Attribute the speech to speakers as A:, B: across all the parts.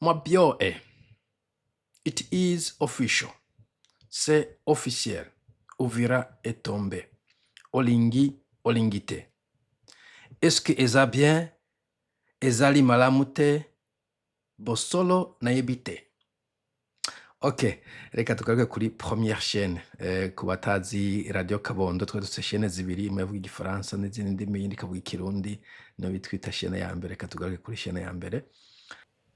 A: Mwabyoe. It is official. C'est officiel. Uvira est tombé. Olingi, olingi te. Est-ce que eza bien? Ezali malamu te? Bosolo nayebi te. Ok, reka tugaruke kuri première chaîne. Ku batazi Radio Kabondo, twari dufise chaîne zibiri, imwe yavuga igifaransa n'izindi ndimi, iyindi ikavuga ikirundi, niyo bitwita chaîne ya mbere. Reka tugaruke kuri chaîne ya mbere.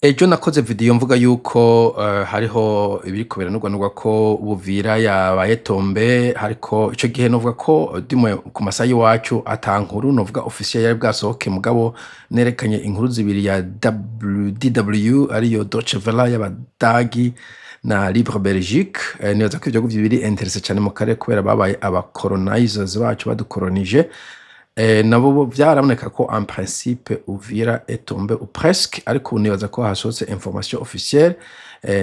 A: Ejo nakoze video mvuga yuko hariho ibiriko biranugwanugwa ko Buvira yabaye tombé, hariko ico gihe novuga ko dimwe ku masaha y'iwacu ata nkuru novuga officiel yari bwasohoke, mugabo nerekanye inkuru zibiri ya DW, ariyo Deutsche Welle y'Abadagi, na Libre Belgique. Nibaza ko ivyo bihugu biri intéressé cane mu karere kubera babaye aba colonizers bacu, badukolonije. Nabo bo vyaraboneka ko en principe Uvira est tombé ou presque, ariko ubu nibaza ko hasohotse information officielle.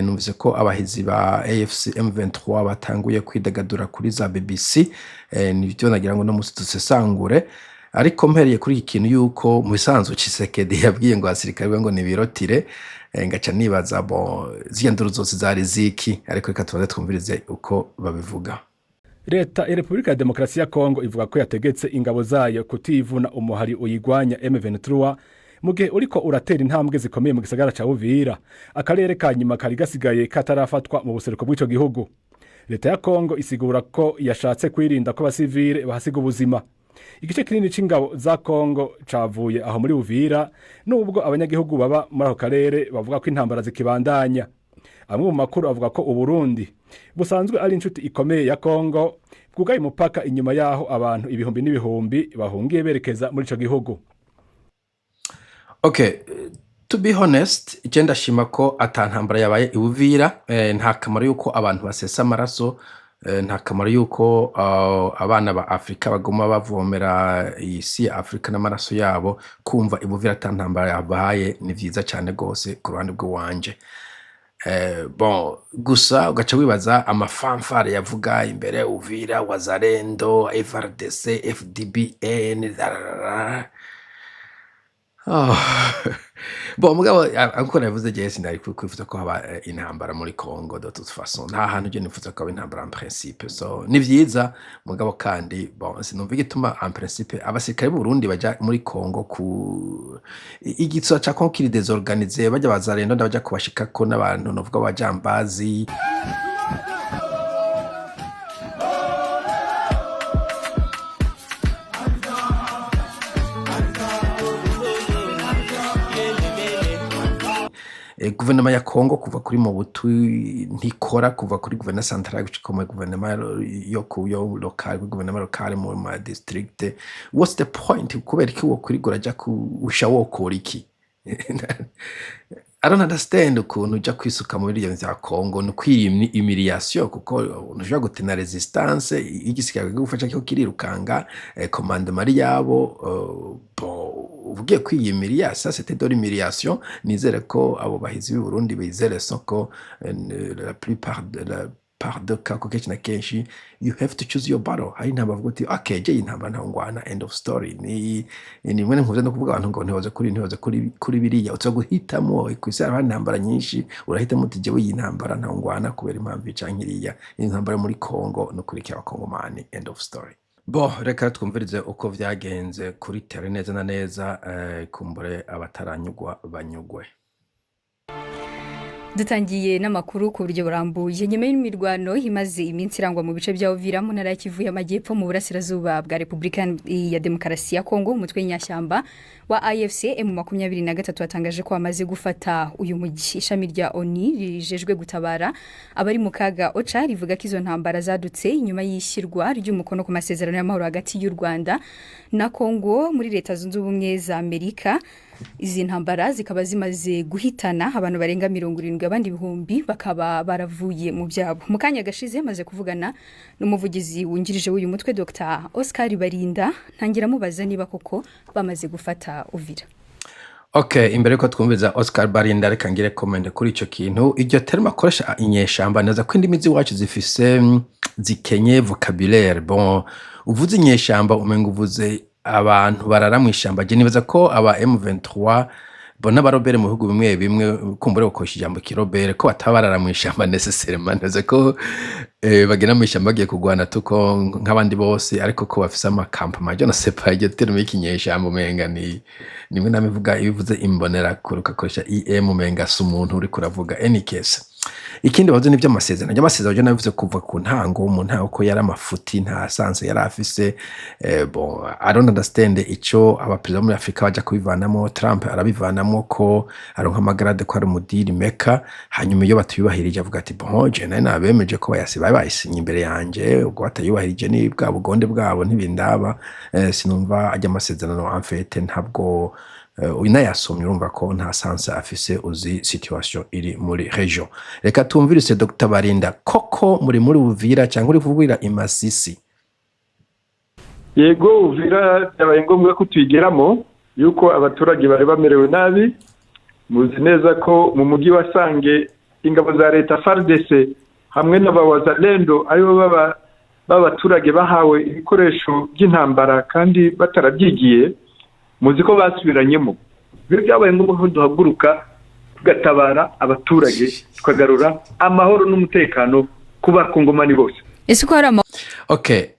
A: Numvise ko abahizi ba AFC M23 batanguye kwidagadura kuri za BBC. Nivyo nagira ngo no musi dusesangure, ariko mpereye kuri iki kintu yuko mu bisanzwe Tshisekedi yabwiye ngo abasirikare biwe ngo nibirotire, ngaca nibaza, bon, zirya nduru zose zari ziki? Ariko reka tubanze twumvirize uko babivuga.
B: Leta ya Repubulika ya Demokarasi ya Kongo ivuga ko yategetse ingabo zayo kutivuna umuhari uyigwanya M23 mu gihe uriko uratera intambwe zikomeye mu gisagara ca Uvira, akarere ka nyuma kari gasigaye katarafatwa mu buseruko bw'ico gihugu. Leta ya Kongo isigura ko yashatse kwirinda ko abasivile bahasiga ubuzima. Igice kinini c'ingabo za Kongo cavuye aho muri Uvira, nubwo abanyagihugu baba muri ako karere bavuga ko intambara zikibandanya. Amwe mu makuru avuga ko Uburundi, busanzwe ari inshuti ikomeye ya Kongo, bwugaye umupaka inyuma yaho abantu ibihumbi n'ibihumbi bahungiye berekeza muri ico gihugu.
A: Okay, to be honest, je ndashima ko ata ntambara yabaye i Uvira. Nta kamaro yuko abantu basesa amaraso, nta kamaro yuko abana ba Afrika baguma bavomera isi ya Afrika n'amaraso yabo. Kumva i Buvira ata ntambara yabaye ni vyiza cane gose ku ruhande rw'iwanje. Bon, gusa ugaca wibaza ama fanfares yavuga imbere Uvira, Wazalendo, FARDC, FDBN, dararara. Oh. Bon, mugabo nkuko nabivuze, jewe sinari kwifuza ko haba intambara muri Congo. De toute façon, nta hantu je nifuza ko haba intambara en principe, so ni vyiza. Mugabo kandi, bon, sinumva igituma en principe abasirikare b'u Burundi baja muri Congo ku igisoda ca Congo kiri désorganisé, barya Bazalendo ndabaja kubashikako n'abantu novuga b'abajambazi. Guverinoma ya Congo kuva kuri Mobutu ntikora, kuva kuri guverinoma centrale gushika muri guverinoma yo ku yo local, kuri guverinoma locale mu ma district. What's the point? Kubera iki wokwirigura uraja usha wokora iki? I don't understand ukuntu uja kwisuka muri ibyo vya Congo. Ni ukwiha humiliation, kuko ntushobora gutena résistance igisirikare kigufasha kiko kirirukanga, commandement ari yabo. Bon, ugiye kwiyumiliya, ça c'était de l'humiliation. Nizere ko abo bahizi b'i Burundi bizere ko la plupart de la part de cas, ko kenshi na kenshi you have to choose your battle. Hari intambara bavuga uti: "Okay, je iyi ntambara ntaho ngwana, end of story." Ni mwene nkuze no kuvuga abantu ngo ntihoze kuri ntihoze kuri biriya, uza guhitamo. Kw'isi hariho intambara nyinshi, urahitamo uti: "Jewe iyi ntambara ntaho ngwana kubera impamvu iyi canke iriya." Intambara muri Congo no kurikira abakongomani, end of story. Bon, reka twumvirize uko vyagenze kuri terrain neza na neza, kumbure abataranyugwa banyugwe.
C: Dutangiye n'amakuru ku buryo burambuye. Nyuma y'imirwano imaze iminsi irangwa mu bice bya Uvira, mu ntara ya Kivu y'Amajyepfo, mu burasirazuba bwa Repubulika ya Demokarasi ya Kongo, umutwe w'inyashyamba wa AFC M23 watangaje ko wamaze gufata uyu mujyi. Ishami rya ONU rijejwe gutabara abari mu kaga, OCHA, rivuga ko izo ntambara zadutse inyuma y'ishyirwa ry'umukono ku masezerano y'amahoro hagati y'u Rwanda na Kongo muri Leta Zunze Ubumwe za Amerika. Izi ntambara zikaba zimaze guhitana abantu barenga 70, abandi ibihumbi bakaba baravuye mu byabo. Mu kanya gashize maze kuvugana n'umuvugizi wungirije w'uyu mutwe, Dr Oscar Barinda, ntangira mubaza niba koko bamaze gufata Uvira.
A: Ok, imbere yuko twumviza Oscar Barinda, reka ngire comment kuri ico kintu. Iryo terme akoresha, inyeshamba, neza ko indimi z'iwacu zifise zikenye vocabulaire. Bon, uvuze inyeshamba umenga uvuze abantu barara mw'ishamba. Je nibaza ko aba M23 bo n'abarobere mu bihugu bimwe bimwe, kumbure bakoresha ijambo kirobere, ko bataba barara mw'ishamba nécessairement. Neza ko bagenda mw'ishamba bagiye kugwana tuko nk'abandi bose, ariko ko bafise ama campement. Je ne sais pas, iryo terme y'ikinyeshamba umenga ni nimwe namivuga. Iyo uvuze imbonerakure ugakoresha im, umenga si umuntu uriko uravuga. Any case, ikindi bavuze ni ivy'amasezerano. Ivy'amasezerano je nabivuze kuva ku ntango, mu ntango, ko yari amafuti, nta sens yari afise. Bon, I don't understand ico abaperezida bo muri Afrika baja kubivanamo. Trump arabivanamo ko aronka ama grade, ko ari umu deal maker, hanyuma iyo batuyubahirije avuga ati: "Bon, je nari nabemeje ko bayasi bari bayisinye imbere yanje, ubwo batayubahirije ni bwa bugonde bwabo, ntibindaba." Sinumva ajya amasezerano, en fait ntabwo unayasomye urumva ko nta sens afise, uzi situation iri muri région. Reka tumvirise Dr Barinda. Koko muri Uvira cyangwa uri kuvugira i Masisi?
D: Yego, Uvira byabaye ngombwa ko tuyigeramo, yuko abaturage bari bamerewe nabi. Muzi neza ko mu mujyi wa Sange ingabo za leta FARDC hamwe n'abawazalendo, aribo baba b'abaturage bahawe ibikoresho by'intambara kandi batarabyigiye, muzi ko basubiranyemo. Ibyo byabaye ngombwa ko duhaguruka tugatabara abaturage, tukagarura amahoro n'umutekano ku Bakongomani bose.
C: Ese ko hari ama
A: Okay,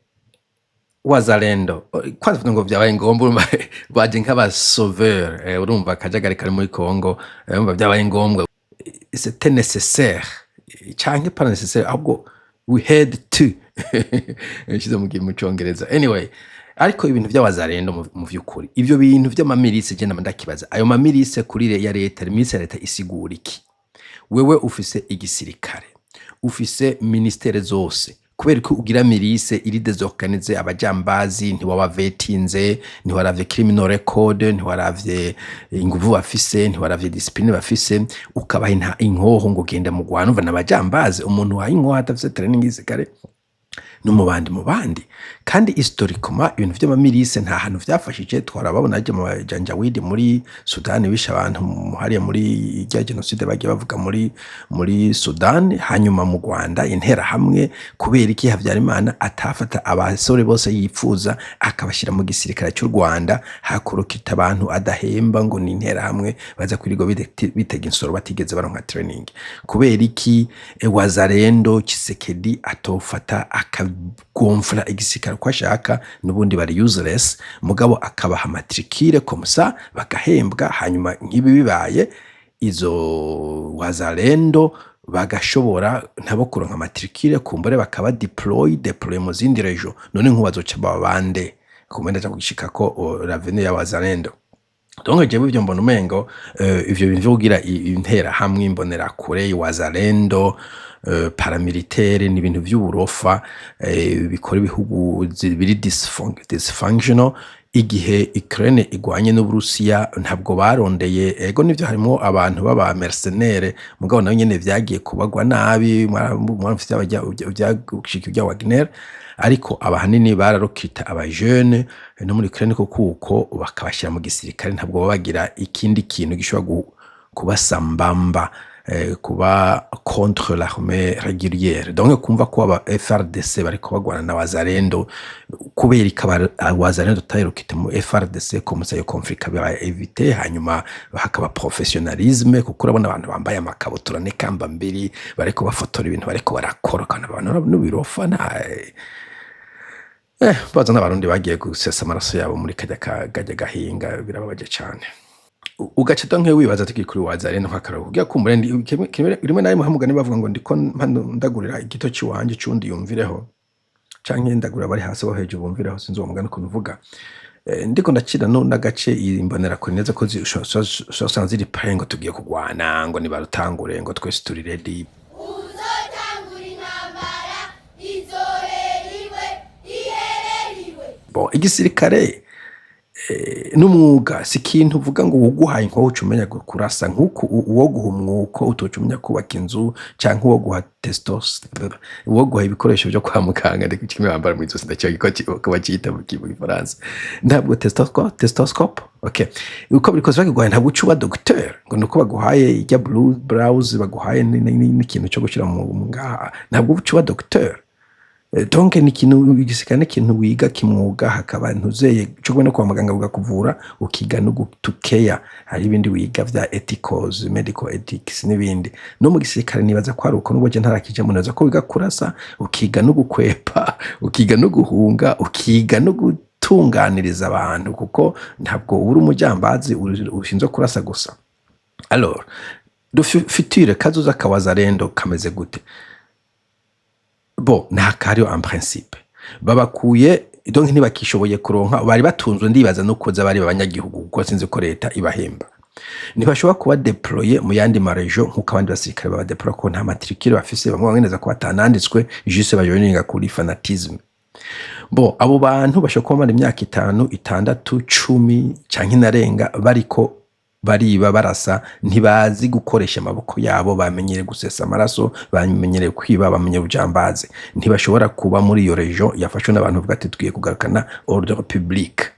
A: Wazalendo kwanza ngo vyabaye ngombwa, urumva baje nk'aba sauveur. Urumva akajagari kari muri Congo, urumva vyabaye ngombwa, c'était nécessaire canke pas nécessaire, ahubwo we had to, nshyize mu Congereza. Anyway, ariko ibintu vy'abazalendo, mu vy'ukuri ivyo bintu vy'ama milices, je ndakibaza ayo ma milices kuri ya leta. Milice ya leta isigura iki? Wewe ufise igisirikare, ufise ministère zose, kubera ko ugira milice iri désorganisée, abajambazi ntiwabavetinze, ntiwaravye criminal record, ntiwaravye inguvu bafise, ntiwaravye discipline bafise, ukabaha inkoho ngo genda mu Rwanda. Umva, n'abajambazi. Umuntu waha inkoho adafise training y'igisirikare no mu bandi. Kandi historiquement ibintu vy'ama milices nta hantu vyafashije. Twarababona aje mu bajanjawidi muri Sudani, bishe abantu hariya muri rya génocide bagiye bavuga muri Sudani. Hanyuma mu Rwanda intera hamwe, kubera iki Habyarimana atafata abasore bose yipfuza akabashyira mu gisirikare cy'u Rwanda, hakurukita abantu adahemba ngo ni intera hamwe baza kwirirwa bitega insoro batigeze baronka training? Kubera iki Wazalendo Tshisekedi atofata akagonfra igisirikare uko ashaka, n'ubundi bari useless, mugabo akabaha matricule comme ça bagahembwa, hanyuma nk'ibi bibaye izo Wazalendo bagashobora ntabo kuronka matricule, kumbure bakaba deploy mu zindi région? None nkubazoca baba bande kumbe ndaja kugishika ko l'avenir ya Wazalendo? Donc jewe ivyo mbona umengo ivyo bintu vyo kugira intera hamwe, imbonerakure, Wazalendo, paramilitaire, ni ibintu vy'uburofa bikora ibihugu biri dysfunctional. Igihe Ukraine igwanye n'Uburusiya ntabwo barondeye, ego nivyo harimo abantu b'aba mercenaires, mugabo nayo nyene vyagiye kubagwa nabi. Mwaramufise vyagushika ibya Wagner, ariko abahanini bararokita aba jeunes no muri Ukraine, kuko bakabashyira mu gisirikare. Ntabwo baba bagira ikindi kintu gishobora kubasambamba, kuba contre l'armée régulière. Donc kumva ko aba FARDC bariko bagwana na Wazalendo, kubera ikaba Wazalendo tayirukite mu FARDC, comme ça iyo conflit ikaba évité, hanyuma hakaba professionnalisme, kuko urabona abantu bambaye amakabutura n'ikamba mbiri bariko bafotora ibintu bariko barakora, kandi abantu n'ubirofa nta baza n'Abarundi bagiye gusesa amaraso yabo muri kajya gahinga. Birababaje cane. Ugaca donc wibaza, tukiri kuri Wazalendo, nk'akarorero, kugira kumbure rimwe na rimwe hamugani bavuga ngo ndiko ndagurira igito ciwanje c'uwundi yumvireho, canke ndagurira abari hasi bo hejuru bumvireho, sinzi uwo mugani ukuntu uvuga. Ndiko ndacira no n'agace imbonerakure neza ko usanga ziri prêt ngo tugiye kugwana, ngo nibarutangure, ngo twese turi ready.
E: Uzotangura intambara izohera iwe, iherera iwe.
A: Bon, igisirikare N'umwuga si ikintu uvuga ngo uguhaye inkoho uca umenya kurasa, nk'uku uwo guha umwuko utoca umenya kubaka inzu, canke uwo guha testos, uwo guha ibikoresho vyo kwa muganga, ndiko kimwe bambara mw'izosi, ndacyo ko bacita mu Gifaransa, ntabwo stethoscope. Okay, uko biri kose bakiguhaye ntabwo uca uba docteur ngo nuko baguhaye ijya blue blouse, baguhaye n'ikintu cyo gushira mu ngaha, ntabwo uca uba docteur. Donc ni ikintu igisirikare, ni ikintu wiga kimwuga, hakaba ntuzeye cyo kubona kwa muganga bugakuvura, ukiga no gutukeya, hari ibindi wiga vya ethicals, medical ethics n'ibindi. No mu gisirikare nibaza ko ari uko, nubwo je ntarakijamo, nibaza ko wiga kurasa, ukiga no gukwepa, ukiga no guhunga, ukiga no gutunganiriza abantu, kuko ntabwo uri umujambazi ushinzwe kurasa gusa. Alors, le futur, kazoza ka Wazalendo kameze gute? Bo nta kariyo, en principe babakuye, donc ntibakishoboye kuronka bari batunzwe, ndibaza no kuza bari abanyagihugu, kuko sinzi ko leta ibahemba. Ntibashobora kuba déployé mu yandi ma régions nk'uko abandi basirikare baba déployé, ko nta matricule bafise, bamwe bamwe ko batananditswe, juste bajoininga kuri fanatisme. Bo abo bantu bashobora kuba bamara imyaka 5, 6, 10 canke inarenga bariko bariba, barasa, ntibazi gukoresha amaboko yabo, bamenyereye gusesa amaraso, bamenyereye kwiba, bamenyereye ubujambazi. Ntibashobora kuba muri iyo région yafashwe n'abantu bavuga ati tugiye kugarukana ordre public.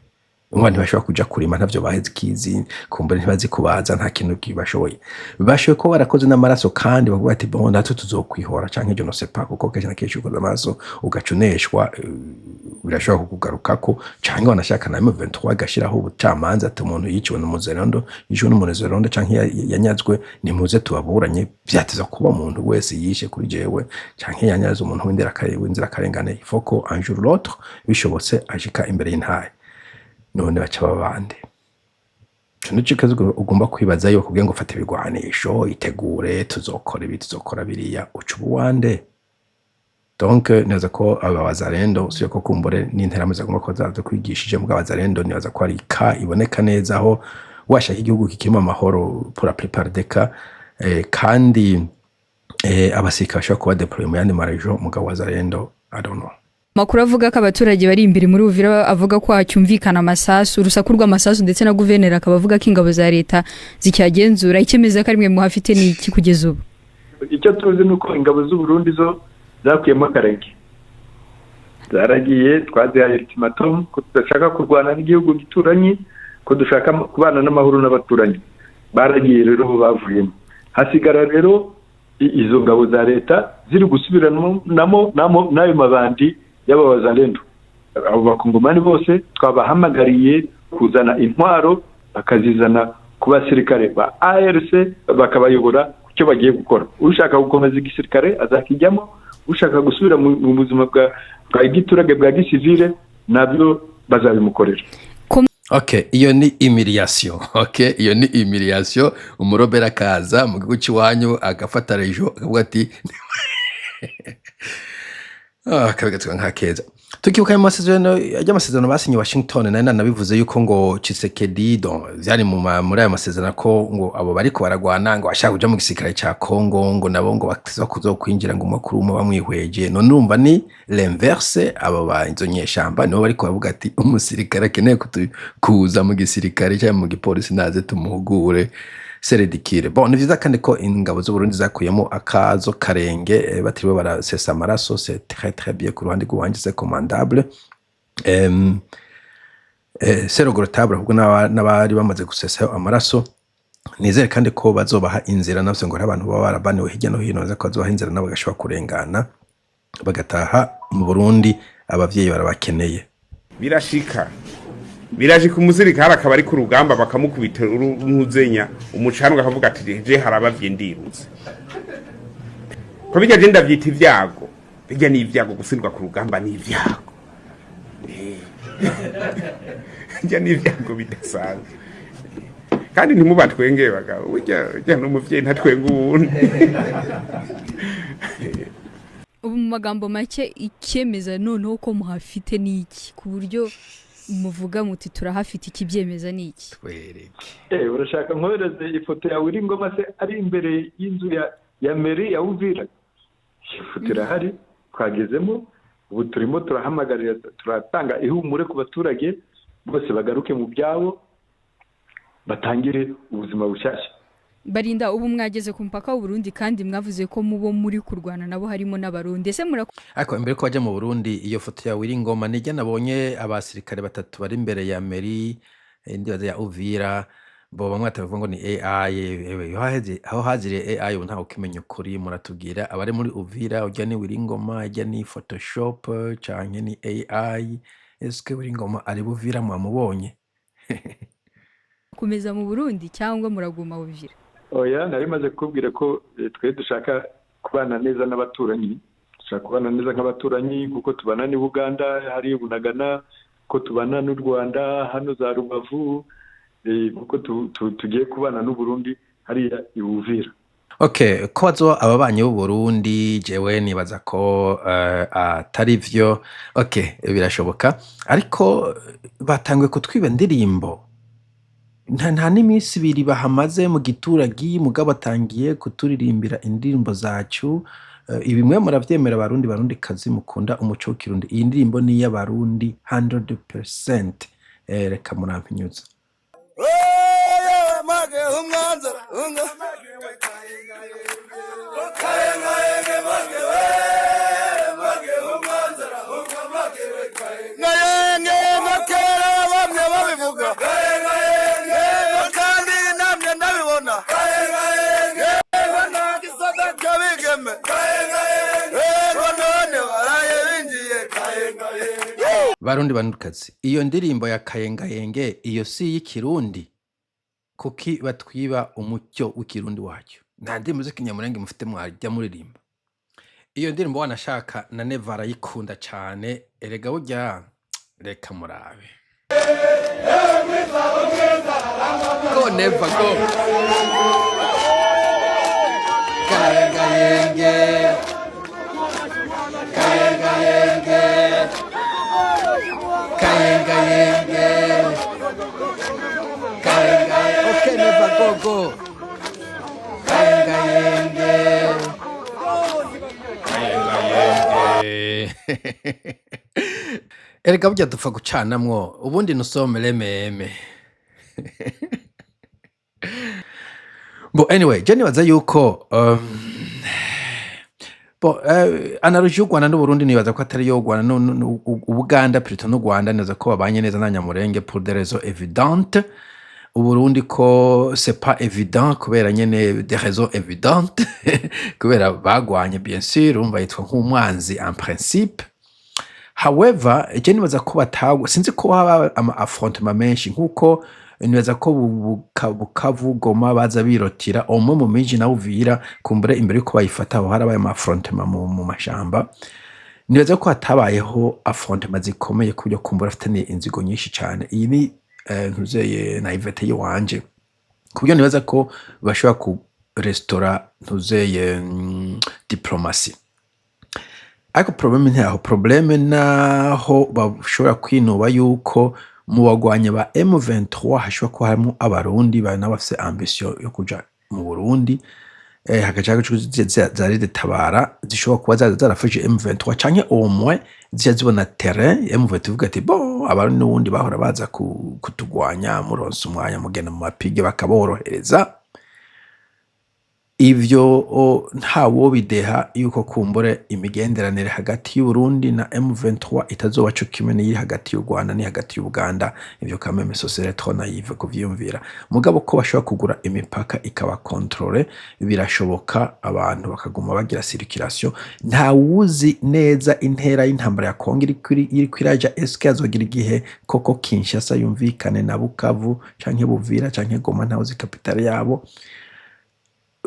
A: Umva, ntibashobora kuja kurima, ntavyo baheze kizi, kumbura ntibazi kubaza, nta kintu bashoboye. Bashoboye kuba barakoze n'amaraso kandi bavuga ati bon, natwe tuzokwihora canke je ne sais pas, kuko kenshi na kenshi ukoze amaraso ugaca uneshwa, birashobora kukugarukako, canke wanashaka na M23 igashiraho ubucamanza, ati umuntu yiciwe n'umuzerondo, yiciwe n'umuzerondo canke yanyazwe, nimuze tubaburanye. Vyateza kuba umuntu wese yishe kuri jewe canke yanyaze umuntu w'inzirakarengane, il faut que un jour ou l'autre bishobotse ashika imbere y'intahe. None baca babande ico nico kibazo ugomba kwibaza iyo bakubwiye ngo fata ibigwanisho, itegure, tuzokora ibi, tuzokora biriya, uca uba uwande? Donc nibaza ko aba Wazalendo, usibye ko kumbure n'interahamwe zagomba kuba zaradukwigishije, mugabo Abazalendo nibaza ko ari ka iboneka neza aho washaka igihugu kikirimo amahoro pour la plupart des cas, kandi abasirikare bashobora kuba déployé mu yandi ma régions, mugabo Wazalendo, I don't know.
C: Makuru avuga ko abaturage bari imbere muri Uvira avuga ko hacyumvikana amasasu, urusaku rw'amasasu, ndetse na guverineri akaba avuga ko ingabo za leta zicyagenzura. Icyemeza ko ari mwe muhafite ni iki kugeza ubu?
D: Icyo tuzi ni uko ingabo z'u Burundi zo zakuyemo akarenge, zaragiye. Twazihaye ultimatum ko tudashaka kurwana n'igihugu gituranyi, ko dushaka kubana n'amahoro n'abaturanyi. Baragiye rero, bo bavuyemo, hasigara rero izo ngabo za leta ziri gusubiranamo n'ayo mabandi y'abawazalendo. Abo bakongomani bose twabahamagariye kuzana intwaro, bakazizana ku basirikare ba ARC, bakabayobora ku cyo bagiye gukora. Ushaka gukomeza igisirikare azakijyamo, ushaka gusubira mu buzima bwa giturage, bwa gisivile, nabyo bazabimukorera.
A: Okay, iyo ni humiliation. Okay, iyo ni humiliation. Umurobera akaza mu gihugu cy'iwanyu, agafata région, akavuga ati akabigatwa nka keza. Tukibuka mu masezerano y'amasezerano basinye Washington, nari nanabivuze yuko ngo Tshisekedi, donc vyari muri ayo masezerano ko ngo abo bariko baragwana, ngo bashaka kuja mu gisirikare ca Congo, ngo nabo ngo bakiza kuzokwinjira, ngo umukuru umwe bamwihweje. None urumva ni l'inverse, abo ba izo nyeshamba nibo bariko bavuga ati umusirikare akeneye kuza mu gisirikare cyangwa mu gipolisi naze tumuhugure. C'est ridicule. Bon, ni vyiza kandi ko ingabo z'u Burundi zakuyemo akazo karenge, batiriwe barasesa amaraso. C'est très très bien ku ruhande rw'iwanje, c'est commendable. C'est regrettable ahubwo n'abari bamaze gusesayo amaraso. Nizere kandi ko bazobaha inzira navyo, ngo hari abantu baba barabaniwe hirya no hino, ko bazobaha inzira nabo bagashobora kurengana bagataha mu Burundi, abavyeyi barabakeneye.
F: Birashika, birashika umusirikare akaba ari ku rugamba, bakamukubita uruzenya umucanwa, akavuga ati je harabavye, ndirutse ko bijya. Je ndavyita ivyago, bijya ni ivyago, gutsindwa ku rugamba ni ivyago. Bijya ni ivyago bidasanzwe, kandi ntimubatwenge bagabo, burya n'umuvyeyi ntatwenga uwundi.
C: Ubu mu magambo make, icyemeza noneho ko muhafite ni iki, ku buryo muvuga muti turahafite? Ikibyemeza ni iki?
A: Twereke.
D: Urashaka nkohereze ifoto yawe uri ngoma se ari imbere y'inzu ya mairie ya Uvira? Iyo foto irahari. Twagezemo ubu, turimo turahamagarira, turatanga ihumure ku baturage. Bose bagaruke mu byabo, batangire ubuzima bushyashya.
C: Barinda, ubu mwageze ku mupaka w'Uburundi, kandi mwavuze ko mubo muri kurwana nabo harimo n'Abarundi. Ese
A: Ariko imbere ko bajya mu Burundi, iyo foto yawe iri ngoma nijya nabonye abasirikare batatu bari imbere ya mairie, ndibaza ya Uvira. Bo bamwe batavuga ngo ni AI. Ewe, aho haziriye AI ubu ntawe ukimenya ukuri. Muratubwira abari muri Uvira, ujya ni Wiringoma, ijya ni Photoshop canke ni AI? Eske Wiringoma ari Buvira, mwamubonye?
C: Komeza mu Burundi cyangwa muraguma Buvira?
D: Oya, nari maze kukubwira ko twe dushaka kubana neza n'abaturanyi. Dushaka kubana neza nk'abaturanyi kuko tubana n'i Buganda hari Bunagana, ko tubana n'u Rwanda hano za Rubavu, kuko tugiye kubana n'u Burundi hariya i Buvira.
A: Okay, ko bazoba ababanyi b'u Burundi, jewe nibaza ko atari vyo. Okay, birashoboka, ariko batanguye kutwiba indirimbo. Nta n'iminsi 2 bahamaze mu gituragi, mugabo batangiye kuturirimbira indirimbo zacu. Ibi mwe muravyemera, Barundi, Barundi kazi mukunda umuco w'Ikirundi? Iyi ndirimbo ni iy'Abarundi 100%. Reka murampinyuza.
G: Mage umwanzara unga kayengayenge mage we mage umwanzara unga mage we kayengayenge makera bamwe babivuga kayengayenge kandi namye ndabibona kayengayenge banagisaga cyabigeme kayengayenge none baraye binjiye kayengayenge.
A: Barundi, Barundikazi, iyo ndirimbo ya Kayengayenge, iyo si iy'Ikirundi? Kuki batwiba umucyo w'Ikirundi wacyo? Nta ndirimbo z'Ikinyamurenge mufite mwajya muririmba? Iyo ndirimbo wanashaka na Neva arayikunda cane. Erega burya reka murabe. Go Neva, go! Kayengayenge, kayengayenge, kayengayenge, kayengayenge. Okay Neva, go, go! Kayengayenge, kayengayenge. Erega burya dupfa gucanamwo, ubundi nusomere meme. Bo anyway, je nibaza yuko bo analogie y'u Rwanda n'Uburundi, nibaza ko atari yo. Rwanda Ubuganda plutôt n'u Rwanda, nibaza ko babanye neza na Nyamurenge pour des raisons évidentes. Uburundi ko c'est pas évident, kubera nyene des raisons évidentes, kubera bagwanye, bien sûr. Urumva yitwa nk'umwanzi en principe. However, je nibaza ko batagwa, sinzi ko haba ama affrontement menshi, nkuko nibaza ko Bukavu, Goma baza birotira umwe mu miji na Uvira. Kumbure imbere yuko bayifata aho harabaye ama affrontement mu mashamba. Nibaza ko hatabayeho affrontement zikomeye ku buryo kumbura afitaniye inzigo nyinshi cyane. Iyi ni ntuzeye naïveté yiwanje, ku buryo nibaza ko bashobora ku restaurer ntuzeye diplomatie. Ariko problème ntaho, problème naho bashobora kwinuba yuko mu bagwanyi ba M23 hashobora kuba harimo Abarundi bari nabo bafise ambition yo kuja mu Burundi, hagaca za tabara zishobora kuba zarafashe M23, canke au moins zica zibona terrain M23, ivuga ati: "Bo Abarundi n'ubundi bahora baza kutugwanya, muronse umwanya mugenda mu mapige bakaborohereza." Ivyo ntawobideha yuko kumbure imigenderanire hagati y'Uburundi na M23 itazoba co kimwe n'iyiri hagati y'u Rwanda ni hagati y'Uganda. Ivyo quand même ce serait trop naïve kuvyiyumvira. Mugabo ko bashobora kugura imipaka ikaba contrôlée, birashoboka, abantu bakaguma bagira circulation. Ntawuzi neza intera y'intambara ya Kongo iriko iraja. Eske azogira igihe koko Kinshasa yumvikane na Bukavu canke Buvira canke Goma, ntawuzi capitale yabo,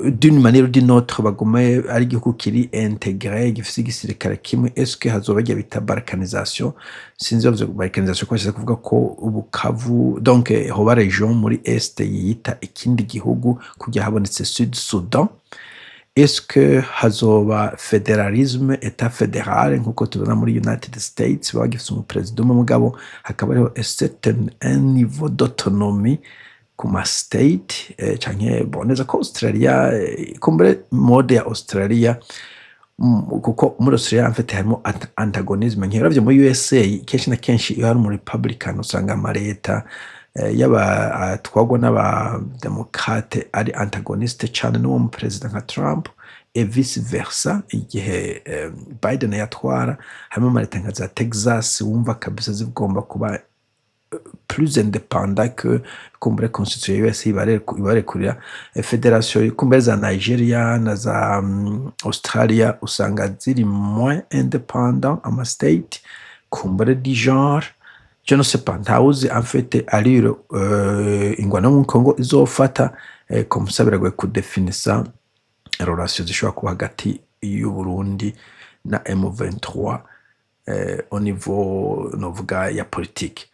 A: d'une manière ou d'une autre bagume ari igihugu kiri intégré, gifise igisirikare kimwe? Eske hazoba irya bita balkanisation? Sinzi bavuze balkanisation ko bashatse kuvuga ko Bukavu, donc hoba région muri est yiyita ikindi gihugu kugira habonetse Sud Sudan. Est-ce que hazoba fédéralisme, état fédéral, nkuko tubona muri United States, baba gifise umuperezida umwe, mugabo hakaba hariho a certain un niveau d'autonomie ku ma state, canke bon, neza ko Australia, kumbure mode ya Australia. Kuko muri Australia en fait harimo antagonisme nke. Uravye muri USA, kenshi na kenshi iyo hari umu Republican usanga amaleta yaba atwagwa n'abademokrate ari antagoniste cane n'uwo mu perezida nka Trump, et vice versa igihe Biden yatwara. Harimo amaleta nka za Texas wumva kabisa zigomba kuba plus indépendant que kumbure constitution ya US ibarekurira. Fédération kumbure za Nigeria na za Australia usanga ziri moins indépendant ama state kumbure du genre, je ne sais pas, ntawuzi en fait allure ingwano mu Congo izofata. Comme ça biragoye kudefinisa relation zishobora kuba hagati y'u Burundi na M23 au niveau novuga ya politique.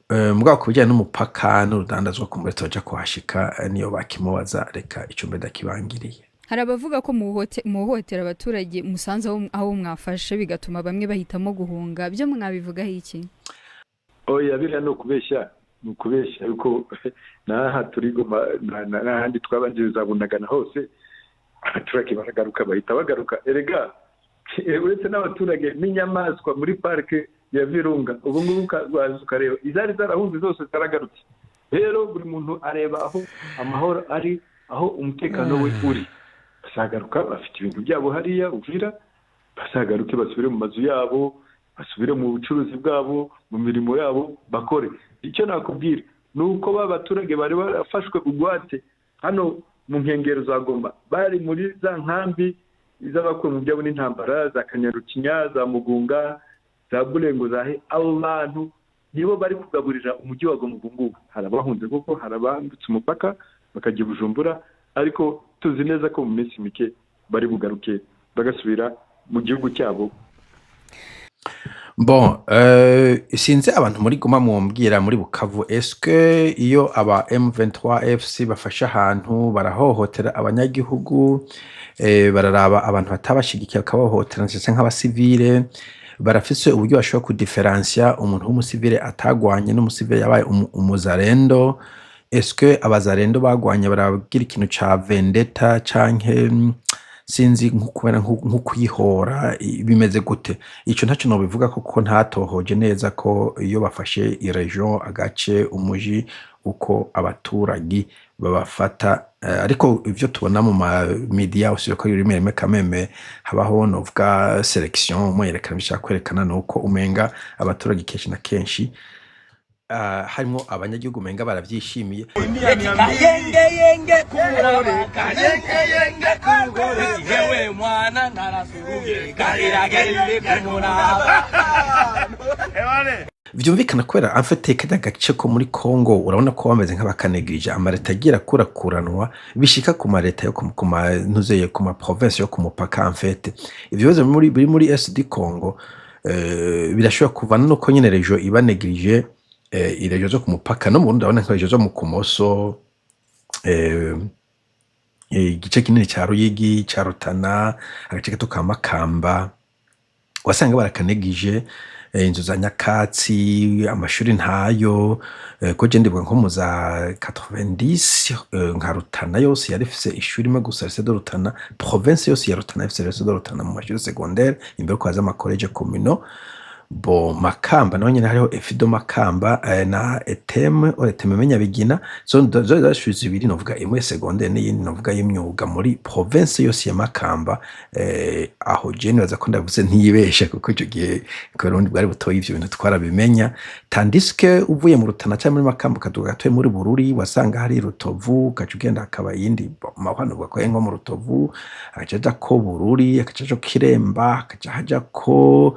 A: Mugabo ku bijyanye n'umupaka n'urudandazwa kumbure turaja kuhashika. Niyo bakimubaza, reka ico mbe ndakibangiriye.
C: Hari abavuga ko muhohotera abaturage musanze aho mwafashe, bigatuma bamwe bahitamo guhunga. Byo mwabivugaho iki?
D: Oya, biriya ni ukubeshya, ni ukubeshya, yuko n'aha turi Goma n'ahandi twabanjiriza Bunagana hose abaturage baragaruka, bahita bagaruka. Erega uretse n'abaturage n'inyamaswa muri parike ya Virunga ubu ngubu waza ukareba izari zarahunze zose zaragarutse. Rero buri muntu areba aho amahoro ari, aho umutekano we uri. Bazagaruka, bafite ibintu byabo hariya Uvira, bazagaruke basubire mu mazu yabo, basubire mu bucuruzi bwabo, mu mirimo yabo bakore. Icyo nakubwira ni uko ba baturage bari barafashwe bugwate hano mu nkengero za Goma, bari muri za nkambi z'abakuwe mu byabo n'intambara, za Kanyarukinya, za Mugunga, za Burengo, za he, abo bantu nibo bari kugaburira umujyi wa Goma ubu ngubu. Hari abahunze kuko hari abambutse umupaka bakajya i Bujumbura, ariko tuzi neza ko mu minsi mike bari bugaruke bagasubira mu gihugu cyabo.
A: Bon, sinzi abantu muri Goma mumbwira, muri Bukavu, eske iyo aba M23 FC bafashe ahantu barahohotera abanyagihugu, bararaba abantu batabashigikiye bakabahohotera, ndetse nk'abasivile barafise uburyo bashobora kudiferansiya umuntu w'umusivile atagwanye n'umusivile yabaye umuzarendo? Eske abazarendo bagwanye baragira ikintu ca vendetta canke sinzi nko kubera nko kwihora, bimeze gute? Ico ntaco nobivuga kuko ntatohoje neza ko iyo bafashe i région, agace, umuji, uko abaturagi babafata. Ariko ivyo tubona mu ma media usibye ko rimwe rimwe kameme habaho novuga sélection, umwerekana bishaka kwerekana, nuko umenga abaturage kenshi na kenshi harimwo abanyagihugu umenga baravyishimiye.
H: Kayenge yenge kumugore, kayenge yenge kumugore, yewe mwana narasuruye kairagende kumuraba.
A: Vyumvikana kubera en fait karya gace ko muri Congo urabona ko bameze nk'abakanegirije amaleta agira akurakuranwa bishika ku maleta yo ku ma ntuzeye ku ma province yo ku mupaka. En fait ivyo bibazo biri muri SD Congo birashobora kuvana nuko nyene région iba négligée, i région zo ku mupaka. No mu Burundi urabona nka région zo mu Kumoso, igice kinini ca Ruyigi, ca Rutana, agace gato ka Makamba, wasanga barakanegije, inzu za nyakatsi, amashuri ntayo. Ko je ndibuka nko mu za 90, nka Rutana yose yari ifise ishuri imwe gusa, lycée de Rutana. Province yose ya Rutana ifise lycée de Rutana mu mashuri secondaire imbere yuko haza ama collèges communaux. Bon, Makamba naho nyene hariho EFDO Makamba na ETM o ETM Menyabigina, zo zari zibiri, novuga imwe secondaire n'iyindi novuga y'imyuga muri province yose ya Makamba. Aho je nibaza ko ndavuze ntiyibeshe, kuko ico gihe kubera ubundi bwari butoyi ivyo bintu twarabimenya, tandis que uvuye mu Rutana canke muri Makamba ukaduga gatoyi muri Bururi wasanga hari Rutovu, ugaca ugenda hakaba iyindi mahano uvuga ko ari nko mu Rutovu, hagaca haja ko Bururi, hagaca haja Kiremba, hagaca haja ko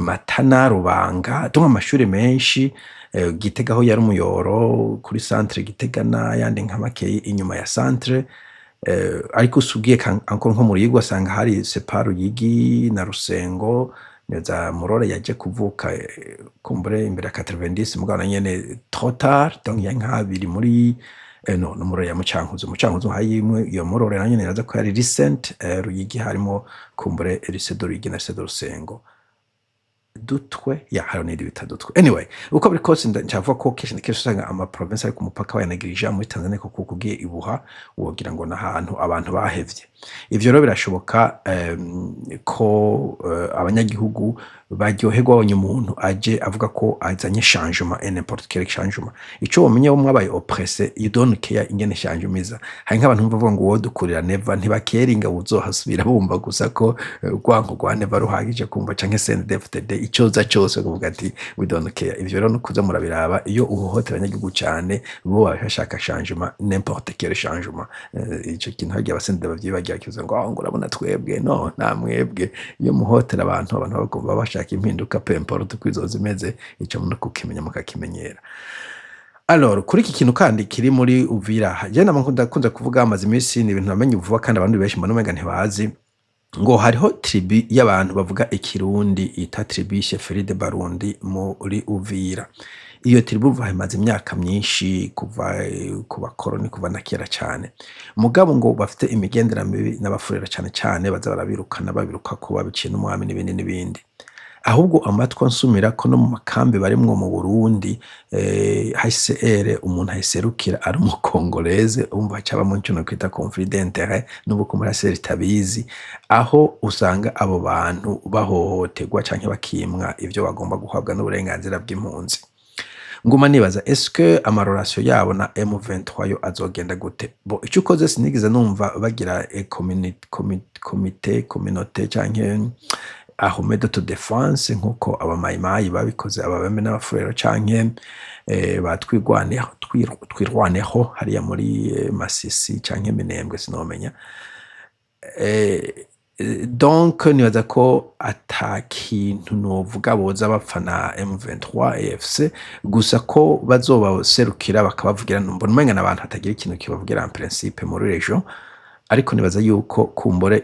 A: Matana, Rubanga, donc amashuri menshi. Gitega aho yari umuyoro kuri centre Gitega n'ayandi nka makeyi inyuma ya centre. Ariko usugiye encore nko mu Ruyigi wasanga hari sepa Ruyigi na Rusengo neza. Murore yaje kuvuka kumbure imbere ya 90, mugabo na nyene trop tard, donc ya nk'abiri muri no Murore ya Mucankuzo, Mucankuzo hari imwe, iyo Murore na nyene naza ko yari recent. Ruyigi harimo kumbure lycée de Ruyigi na lycée de Rusengo. Dutwe ya hariho n'indi bita Dutwe. Anyway, uko biri kose, ncavuga ko kenshi na kenshi usanga ama province ari ku mupaka bayanegirija muri Tanzania, kuko ugiye ibuha wogira ngo n'ahantu abantu bahevye. Ivyo rero birashoboka ko abanyagihugu baryoherwa babonye umuntu aje avuga ko azanye changement, et n'importe quel changement. Ico womenya, wo mwabaye oppressé, you don't care ingene changement iza. Hari nk'abantu bumva bavuga ngo wowe dukurira Neva, ntibakeringa uzohasubira, bumva gusa ko urwanko rwa Neva ruhagije kumva, canke CNDD-FDD, icoza cose kuvuga ati "We don't care." Ivyo rero nukuza murabiraba, iyo uhohotera abanyagihugu cane, bo baba bashaka changement, n'importe quel changement. Ico kintu harya abasende bavyibagira, kivuze ngo "Ah, ngo urabona twebwe." No nta mwebwe, iyo muhotera abantu, abantu bagomba bashaka impinduka, peu importe uko izoza imeze. Ico no kukimenya mukakimenyera. Alors, kuri iki kintu kandi kiri muri Uvira, je nama ndakunze kuvuga, amaze iminsi, ni ibintu namenye vuba kandi abantu benshi mbona umenga ntibazi, ngo hariho tribu y'abantu bavuga Ikirundi ita tribu Chefferie de Barundi muri Uvira. Iyo tribu uva imaze imyaka myinshi, kuva ku bakoroni, kuva na kera cyane. Mugabo ngo bafite imigendera mibi n'Abafurera cyane cyane, baza barabirukana, babiruka ko babiciye n'umwami n'ibindi n'ibindi. Ahubwo amatwi ansumira ko no mu makambi barimwo mu Burundi, HCR umuntu ayiserukira ari umukongoleze. Umva cabamwo ico kwita conflit d'intérêt, nubwo ko muri HCR itabizi, aho usanga abo bantu bahohoterwa canke bakimwa ivyo bagomba guhabwa n'uburenganzira bw'impunzi. Nguma nibaza, est-ce que ama relation yabo na M23 yo azogenda gute? Bo ico ukoze, sinigeze numva bagira comité, communauté canke armée d'autodéfense nkuko abamayimayi babikoze, Ababembe n'Abafurero, canke batwigwaneho, Twirwaneho hariya muri Masisi canke Minembwe, sinomenya. Donc nibaza ko ata kintu novuga boza bapfa na M23 AFC, gusa ko bazobaserukira bakabavugira. Mbona umenga n'abantu hatagira ikintu kibavugira en principe muri région, ariko nibaza yuko kumbure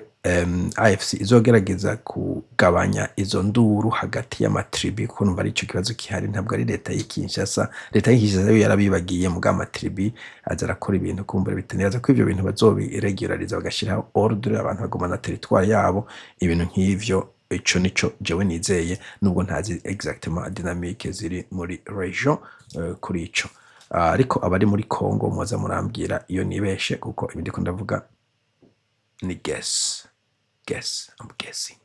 A: AFC izogerageza kugabanya izo nduru hagati y'amatribi, kuko numva ari ico kibazo gihari. Ntabwo ari leta y'i Kinshasa. Leta y'i Kinshasa yo yarabibagiye, muga amatribi aza arakora ibintu kumbure bitanibaza ko ivyo bintu bazobiregulariza, bagashiraho ordre, abantu bagumana territoire yabo, ibintu nk'ivyo. Ico nico jewe nizeye, nubwo ntazi exactement dynamique ziri muri région kuri ico. Ariko abari muri Congo muza murambwira iyo nibeshe, kuko ibindi ko ndavuga ni guess, guess, I'm guessing.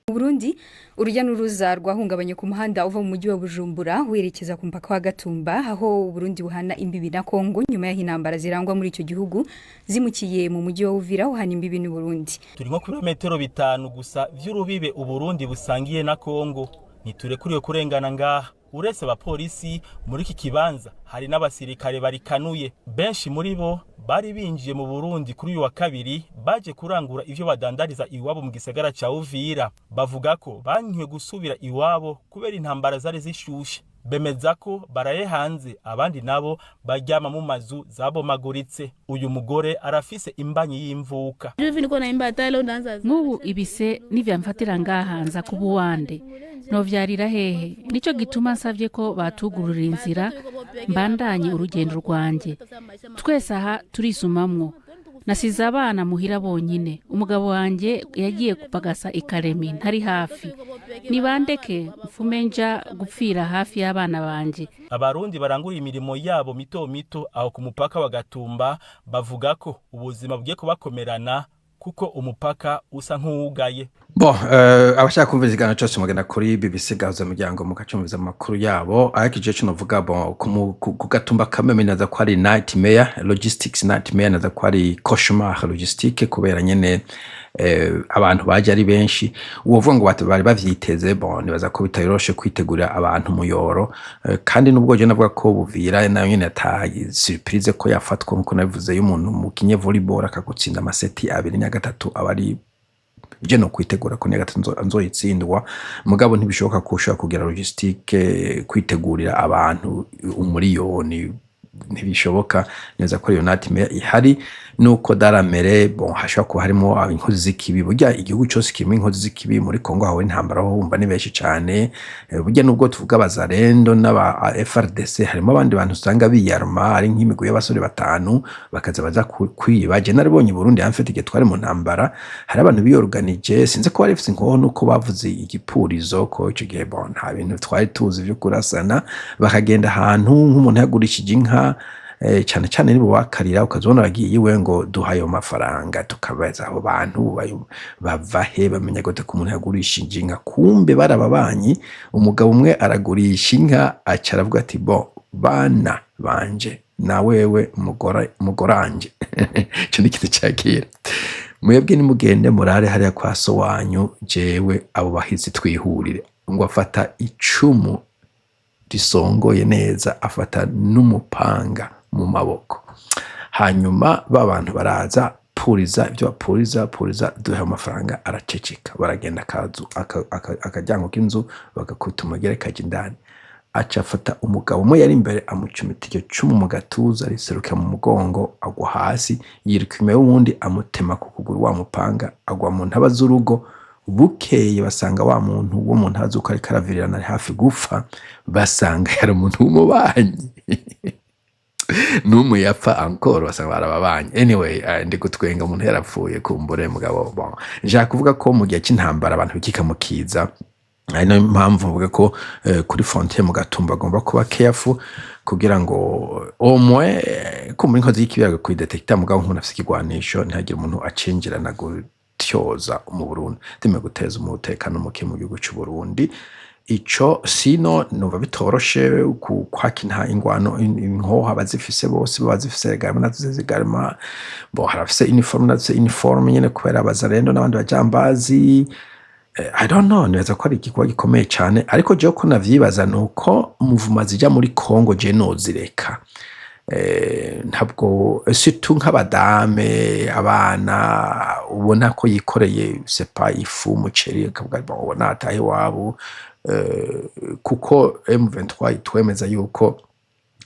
C: Mu Burundi, urujya n'uruza rwahungabanye ku muhanda uva mu mujyi wa Bujumbura werekeza ku mupaka wa Gatumba, aho Burundi buhana imbibi na Kongo, nyuma y'aho intambara zirangwa muri icyo gihugu zimukiye mu mujyi wa Uvira uhana imbibi n'u Burundi.
I: Turi nko kilometero 5 gusa vy'urubibe Uburundi busangiye na Kongo. Ntiturekuriwe kurengana ngaha. Uretse abapolisi muri iki kibanza, hari n'abasirikare barikanuye. Benshi muri bo bari binjiye mu Burundi kuri uyu wa kabiri, baje kurangura ivyo badandariza iwabo mu gisagara ca Uvira. Bavuga ko bankiwe gusubira iwabo kubera intambara zari zishushe. Bemeza ko baraye hanze, abandi nabo baryama mu mazu zabomaguritse. Uyu mugore arafise imbanyi y'imvuka.
J: Nk'ubu ibise nivyamfatira ngaha, nza kuba uwande? Novyarira hehe? Nico gituma nsavye ko batugurura inzira mbandanye urugendo rwanjye. Twese aha turisumamwo. Nasize abana muhira bonyine. Umugabo wanjye yagiye kupagasa ikaremi, ntari hafi. Nibandeke mfume nja gupfira hafi y'abana banje.
I: Abarundi barangura imirimo yabo mito mito aho ku mupaka wa Gatumba bavuga ko ubuzima bugiye kubakomerana, kuko umupaka usa nk'uwugaye.
A: Bon, abashaka kumva ikiganiro cyose mugenda kuri BBC Gahuza Muryango mukacumviza amakuru yabo. Ariko igice cyo novuga, bon, ku Gatumba kameme, naza ko ari nightmare logistics, nightmare, naza ko ari cauchemar logistique, kubera nyene abantu baje ari benshi. Uwovuga ngo bari bavyiteze, bon, nibaza ko bitayoroshe kwitegurira abantu muyoro. Kandi nubwo je navuga ko Buvira nayo nyene ata surprise ko yafatwa, nkuko nabivuze, y'umuntu mukinye volleyball akagutsinda amaseti abiri na gatatu, aba ari je no kwitegura ko niya gatatu nzoyitsindwa. Mugabo ntibishoboka ko ushobora kugira logistique, kwitegurira abantu umuriyoni. Ntibishoboka neza ko iyo nightmare ihari, nuko daramere bon hashobora kuba harimo inkozi z'ikibi. Burya igihugu cyose kirimo inkozi z'ikibi. Muri Kongo hawe intambara ho wumva ni benshi cane. Burya nubwo tuvuga abazarendo n'aba FARDC, harimo abandi bantu usanga biyarma, ari nk'imigwi y'abasore batanu bakaza baza kwiba. Je naribonye i Burundi en fait igihe twari mu ntambara, hari abantu biyorganije, sinzi ko bari bafise inkoho nuko bavuze igipurizo, ko ico gihe bon nta bintu twari tuzi vyo kurasana, bakagenda ahantu nk'umuntu yagurishije inka, cane cane nibo bakarira, ukazibona bagiye iwe ngo duha ayo mafaranga. Tukabaza abo bantu bava he, bamenya gute ko umuntu yagurishije inka? Kumbe barababanyi. Umugabo umwe aragurisha inka, aca aravuga ati: "Bon, bana banje na wewe mugoranje," ico ni ikintu ca kera, "mwebwe nimugende murare hariya kwa so wanyu, jewe abo bahizi twihurire." Ngo afata icumu risongoye neza, afata n'umupanga mu maboko, hanyuma ba bantu baraza, puriza ibyo bapuriza, puriza, duhe amafaranga, araceceka. Baragenda, akazu akaryango k'inzu bagakubita umugere kaja indani, aca afata umugabo umwe yari imbere, amucumita iryo cumu mu gatuza, riserukira mu mugongo, agwa hasi, yiruka inyuma y'uwundi, amutema ku kuguru wa mupanga, agwa mu ntaba z'urugo. Bukeye basanga wa muntu wo mu ntaba z'uko ariko aravirirana, ari hafi gupfa, basanga yari umuntu w'umubanyi n'umwe yapfa encore, basanga barababanye. Anyway, ndi gutwenga, umuntu yarapfuye kumbure. Mugabo bon, nshaka kuvuga ko mu gihe cy'intambara abantu bikika mu kiza, ari nayo mpamvu mvuga ko kuri frontière mu Gatumba agomba kuba careful, kugira ngo au moins kumbura inkozi y'ikibi kuyidetekta, mugabo nk'umuntu afise ikigwanisho ntihagire umuntu acinjirana gutyoza mu Burundi, ndime guteza umutekano muke mu gihugu c'u Burundi. Ico sino numva bitoroshe kwaka ingwano, inkoho abazifise bose baba bazifise également, nazo également. Bon, hari abafise uniforme, nazo uniforme nyene kubera abazarendo n'abandi bajambazi. I don't know, nibaza ko ari igikorwa gikomeye cane, ariko jewe ko navyibaza nuko muvuma zija muri Congo je nozireka. Ntabwo surtout nk'abadame, abana, ubona ko yikoreye sepa ifu, umuceri, akavuga bon ubona atahe iwabo, kuko M23 itwemeza yuko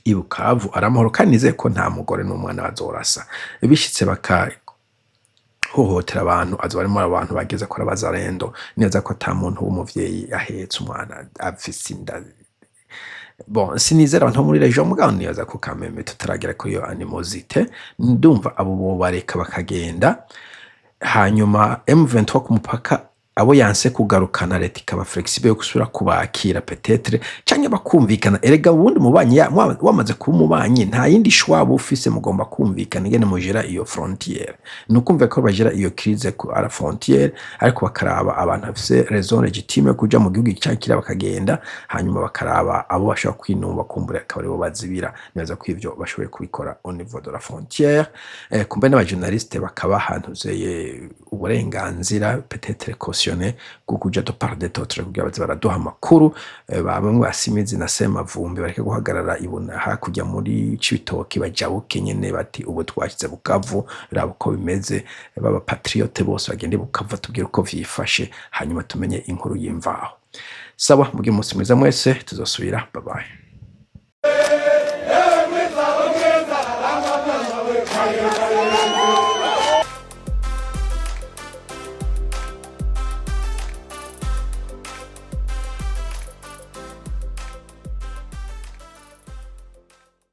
A: i Bukavu ari amahoro, kandi nizeye ko nta mugore n'umwana bazorasa. Bishitse baka hohotera abantu, azoba arimwo abantu bageze kuri abazarendo neza ko ata muntu w'umuvyeyi ahetse umwana afise inda. Bon, sinizera abantu bo muri région, mugabo nibaza ko kameme tutaragera kuri iyo animosité. Ndumva abo bobareka bakagenda, hanyuma M23 ku mupaka abo yanse kugarukana, leta ikaba flexible yo gusubira kubakira peut-être, canke bakumvikana. Erega ubundi mubanyi wamaze kuba umubanyi, nta yindi choix waba ufise, mugomba kumvikana ingene mujera iyo frontière. Ni ukumva ko bajera iyo crise ku à la frontière, ariko bakaraba abantu bafise raison légitime yo kuja mu gihugu canke kiriya bakagenda, hanyuma bakaraba abo bashobora kwinumba, kumbura akaba aribo bazibira. Nibaza ko ivyo bashoboye kubikora au niveau de la frontière, kumbe n'abajournaliste bakaba ahantu zeye uburenganzira, peut-être cautionné, bwo kuja de part et d'autre kugira baze baraduha amakuru. Bamwe basimizi na Semavumbi bareke guhagarara ibona hakurya muri Cibitoki, bajabuke nyene bati ubu twashize Bukavu, raba uko bimeze. Baba patriote bose bagende Bukavu, tubwire uko vyifashe, hanyuma tumenye inkuru y'imvaho. Sawa, mugire umunsi mwiza mwese, tuzosubira, bye bye.